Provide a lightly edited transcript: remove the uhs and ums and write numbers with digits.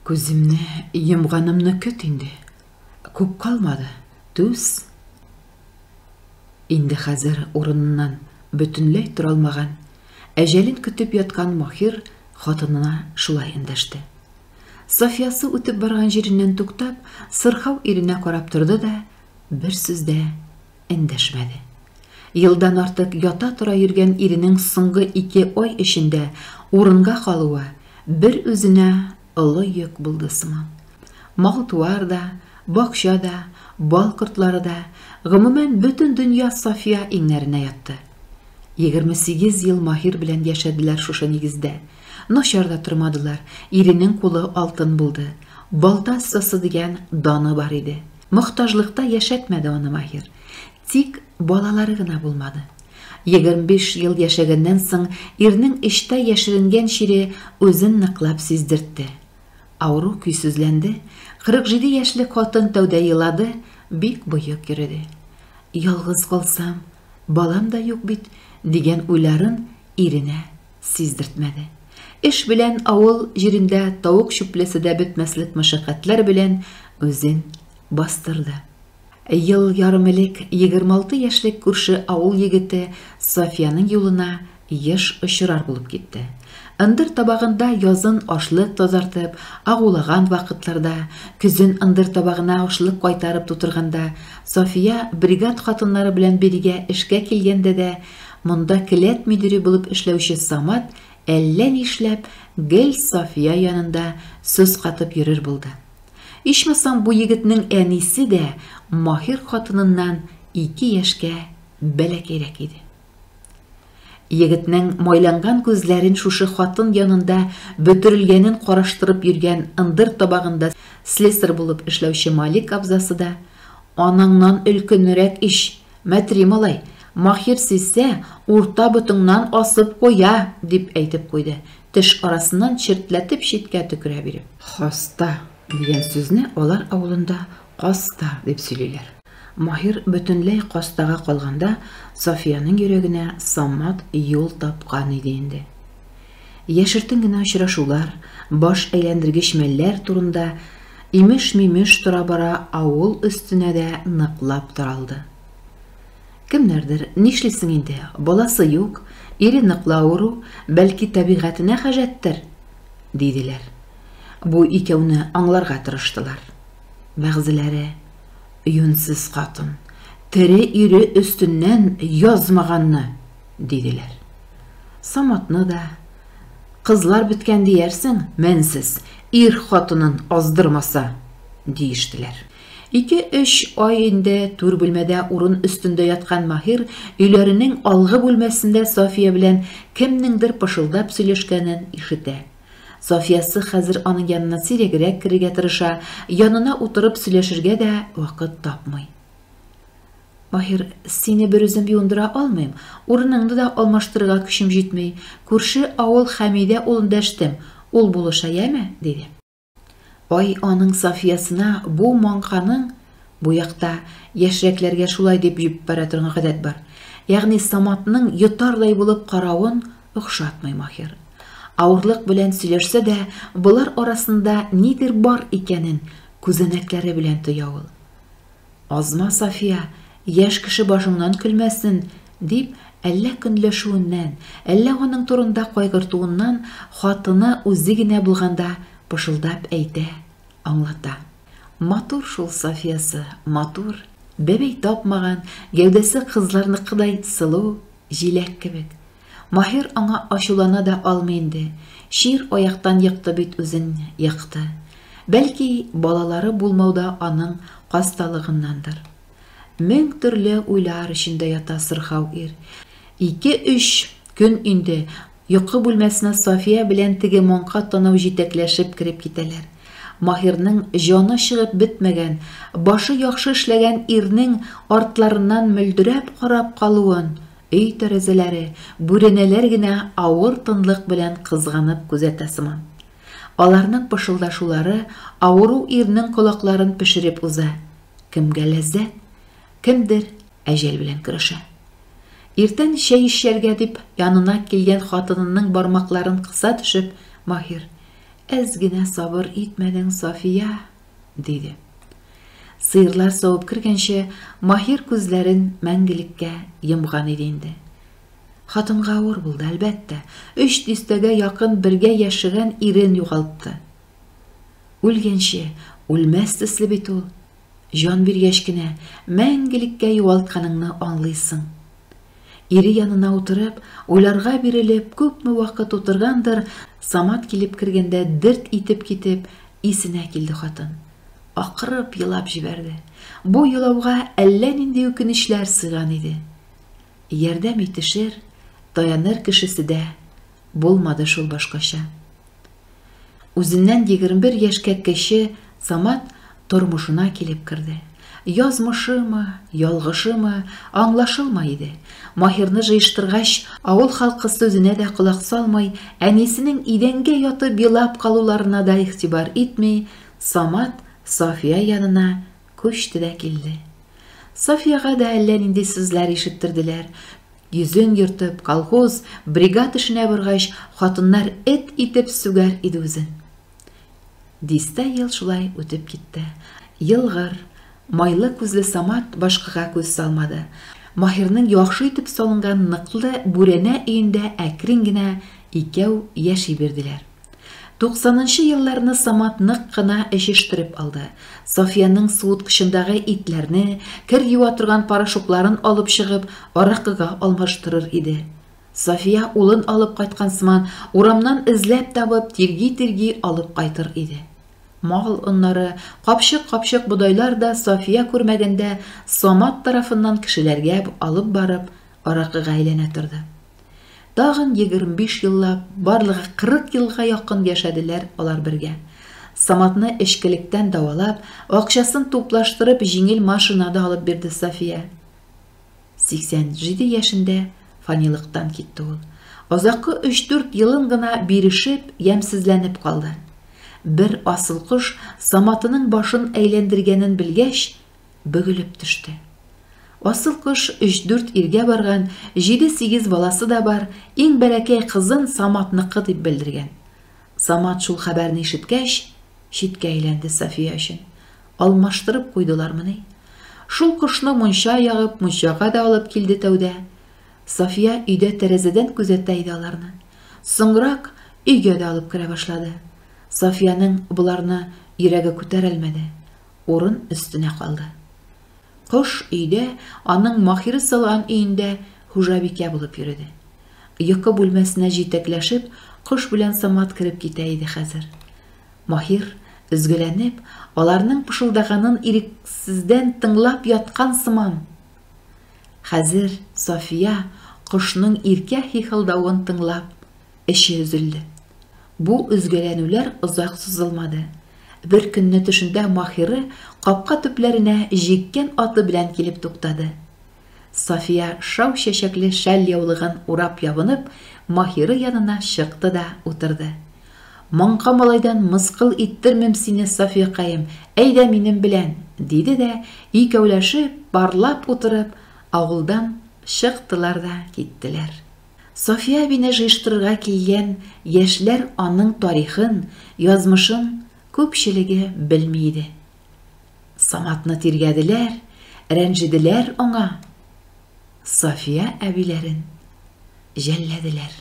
Күземне йомганымны көт инде. Күп калмады, түз. Инде хәзер урыныннан бөтенләй тора алмаган, әҗәлен көтеп яткан Маһир хатынына шулай эндәште. Софиясы үтеп барган җиреннән туктап, сырхау иренә карап торды да, бер сүз дә эндәшмәде. Елдан артык ята-тора йөргән иренең соңгы ике ай эчендә урынга калуы бер үзенә олы йөк булды сыман. Мал-туар да, бакча да, бал кортлары да, гомумән, бөтен дөнья Сафия иңнәренә ятты. 28 ел Маһир белән яшәделәр шушы нигездә. Начар да тормадылар, иренең кулы алтын булды. Балта остасы дигән даны бар иде. Мохтаҗлыкта яшәтмәде аны Маһир. Тик балалары гына булмады. 25 ел яшәгәннән соң ирнең эчтә яшеренгән чире үзен ныклап сиздертте. Авыру көйсезләнде, 47 яшьлек хатын тәүдә елады, бик боек йөреде. Ялгыз калсам, балам да юк бит, дигән уйларын иренә сиздертмәде. Эш белән авыл җирендә тавык чүпләсә дә бетмәслек мәшәкатьләр белән үзен бастырды. Ел ярым элек 26 яшьлек күрше авыл егете Софиянең юлына еш очрар булып китте. Ындыр табагында язын ашлык тазартып, агулаган вакытларда, көзен ындыр табагына ашлык кайтарып тутырганда, София бригад хатыннары белән бирегә эшкә килгәндә дә, монда келәт мөдире булып эшләүче Самат әллә нишләп гел София янында сүз катып йөрер булды. Ичмасам бу егетнең әнисе дә Маһир хатыныннан ике яшькә бәләкәйрәк иде. Егетнең майланган күзләрен шушы хатын янында бөтерелгәнен караштырып йөргән ындыр табагында слесарь булып эшләүче Малик абзасы да, Анаңнан өлкәнрәк ич, Мәтри малай, Маһир сизсә, урта ботыңнан асып куя, дип әйтеп куйды, теш арасыннан чертләтеп читкә төкерә биреп. Хаста дигән сүзне алар авылында каста дип сөйлиләр. Маһир бөтенләй кастага калганда, Сафиянең йөрәгенә Самат юл тапкан иде инде. Яшертен генә очрашулар, баш әйләндергеч мәлләр турында имеш-мимеш тора-бара авыл өстенә дә ныклап таралды. Кемнәрдер, нишлисең инде, баласы юк, ире ныклы авыру, бәлки табигатенә хаҗәттер, диделәр. Бу икәүне аңларга тырыштылар. Бәгъзеләре, юньсез хатын, тере ире өстеннән язмаганны, диделәр. Саматны да, кызлар беткән диярсең, мәнсез, ир хатынын аздырмаса, диештеләр. Ике-өч ай инде түр бүлмәдә урын өстендә яткан Маһир өйләренең алгы бүлмәсендә София белән кемнеңдер пышылдап сөйләшкәнен ишетә. Софиясы хәзер аның янына сирәгрәк керергә тырыша, янына утырып сөйләшергә дә вакыт тапмый. Маһир, сине берүзем юындыра алмыйм, урыныңны да алмаштырырга көчем җитми. Күрше авыл Хәмидә улын дәштем, ул булыша, яме? диде. Ай, аның Сафиясына бу маңканың, бу якта яшьрәкләргә шулай дип җиппәрә торган гадәт бар, ягъни Саматның йотардай булып каравын охшатмый Маһир. Авырлык белән сөйләшсә дә, болар арасында нидер бар икәнен күзәнәкләре белән тоя ул. Азма, Сафия, яшь кеше башыңнан көлмәсен, дип, әллә көнләшүеннән, әллә аның турында кайгыртуыннан хатыны үзе генә булганда пышылдап әйтә, аңлата. Матур шул Сафиясы, матур. Бәбәй тапмаган, гәүдәсе кызларныкыдай сылу, җиләк кебек. Маһир аңа ачулана да алмый инде, чир аяктан екты бит үзен, екты. Бәлки, балалары булмау да аның касталыгыннандыр. Мең төрле уйлар эчендә ята сырхау ир. Ике-өч көн инде йокы бүлмәсенә Сафия белән теге маңка танау җитәкләшеп кереп китәләр. Маһирның җаны чыгып бетмәгән, башы яхшы эшләгән ирнең артларыннан мөлдерәп карап калуын өй тәрәзәләре, бүрәнәләр генә авыр тынлык белән кызганып күзәтә сыман. Аларның пышылдашулары авыру ирнең колакларын пешереп уза. Кемгә ләззәт, кемдер әҗәл белән көрәшә. Иртән чәй эчәргә дип янына килгән хатынының бармакларын кыса төшеп, Маһир. Әз генә сабыр итмәдең, Сафия, диде. Сыерлар савып кергәнче, Маһир күзләрен мәңгелеккә йомган иде инде. Хатынга авыр булды, әлбәттә. Өч дистәгә якын бергә яшәгән ирен югалтты. Үлгәнче, үлмәс төсле бит ул. Җан биргәч кенә, мәңгелеккә югалтканыңны аңлыйсың. Ире янына утырып, уйларга бирелеп, күпме вакыт утыргандыр, Самат килеп кергәндә дерт итеп китеп, исенә килде хатын. Акырып елап җибәрде. Бу елауга әллә нинди үкенечләр сыйган иде. Ярдәм итешер, таяныр кешесе дә булмады шул башкача. Үзеннән 21 яшькә кече Самат тормышына килеп керде. Язмышымы, ялгышымы, аңлашылмый иде. Маһирны җыештыргач, авыл халкы сүзенә дә колак салмый, әнисенең идәнгә ятып елап калуларына да игътибар итми, Самат Сафия янына күчте дә килде. Сафияга да әллә нинди сүзләр ишеттерделәр. Йөзен ертып, колхоз, бригад эшенә баргач, хатыннар эт итеп сүгәр иде үзен. Дистә ел шулай үтеп китте. Елгыр, майлы күзле Самат башкага күз салмады. Маһирның яхшы итеп салынган ныклы бүрәнә өендә әкрен генә икәү яши бирделәр. Туксанынчы елларны Самат нык кына эчештереп алды. Сафиянең суыткычындагы итләрне, кер юа торган порошокларын алып чыгып, аракыга алмаштырыр иде. Сафия улын алып кайткан сыман, урамнан эзләп табып, тирги-тирги алып кайтыр иде. Мал оннары, капчык-капчык бодайлар да Сафия күрмәгәндә Самат тарафыннан кешеләргә алып барып, аракыга әйләнә торды. Тагын 25 еллап, барлыгы 40 елга якын яшәделәр алар бергә. Саматны эчкелектән дәвалап, акчасын туплаштырып, җиңел машина да алып бирде Сафия. 87 яшендә фанилыктан китте ул. Азаккы өч-дүрт елын гына бирешеп, ямьсезләнеп калды. Бер асыл кош Саматының башын әйләндергәнен белгәч, бөгелеп төште. Асыл кош өч-дүрт иргә барган, җиде-сигез баласы да бар, иң бәләкәй кызын Саматныкы дип белдергән. Самат шул хәбәрне ишеткәч, читкә әйләнде Сафия өчен. Алмаштырып куйдылармыни? Шул кошны мунча ягып, мунчага да алып килде тәүдә. Сафия өйдә тәрәзәдән күзәтә иде аларны. Соңрак өйгә дә алып керә башлады. Сафиянең боларны йөрәге күтәрелмәде. Урын өстенә калды. Кош өйдә, аның Маһиры салган өендә хуҗабикә булып йөреде. Йокы бүлмәсенә җитәкләшеп, кош белән Самат кереп китә иде хәзер. Маһир, өзгәләнеп, аларның пышылдаганын ирексездән тыңлап яткан сыман. Хәзер Сафия кошның иркә хихылдавын тыңлап, эче өзелде. Бу өзгәләнүләр озак сузылмады. Бер көнне төшендә Маһиры капка төпләренә җиккән аты белән килеп туктады. Сафия шау чәчәкле шәл яулыгын урап ябынып, Маһиры янына чыкты да утырды. Маңка малайдан мыскыл иттермим сине, Сафиякаем, әйдә минем белән, диде дә, икәүләшеп, парлап утырып, авылдан чыктылар да киттеләр. Сафия әбине җыештырырга килгән яшьләр аның тарихын, язмышын күпчелеге белми иде. Саматны тиргәделәр, рәнҗеделәр аңа. Сафия әбиләрен жәлләделәр.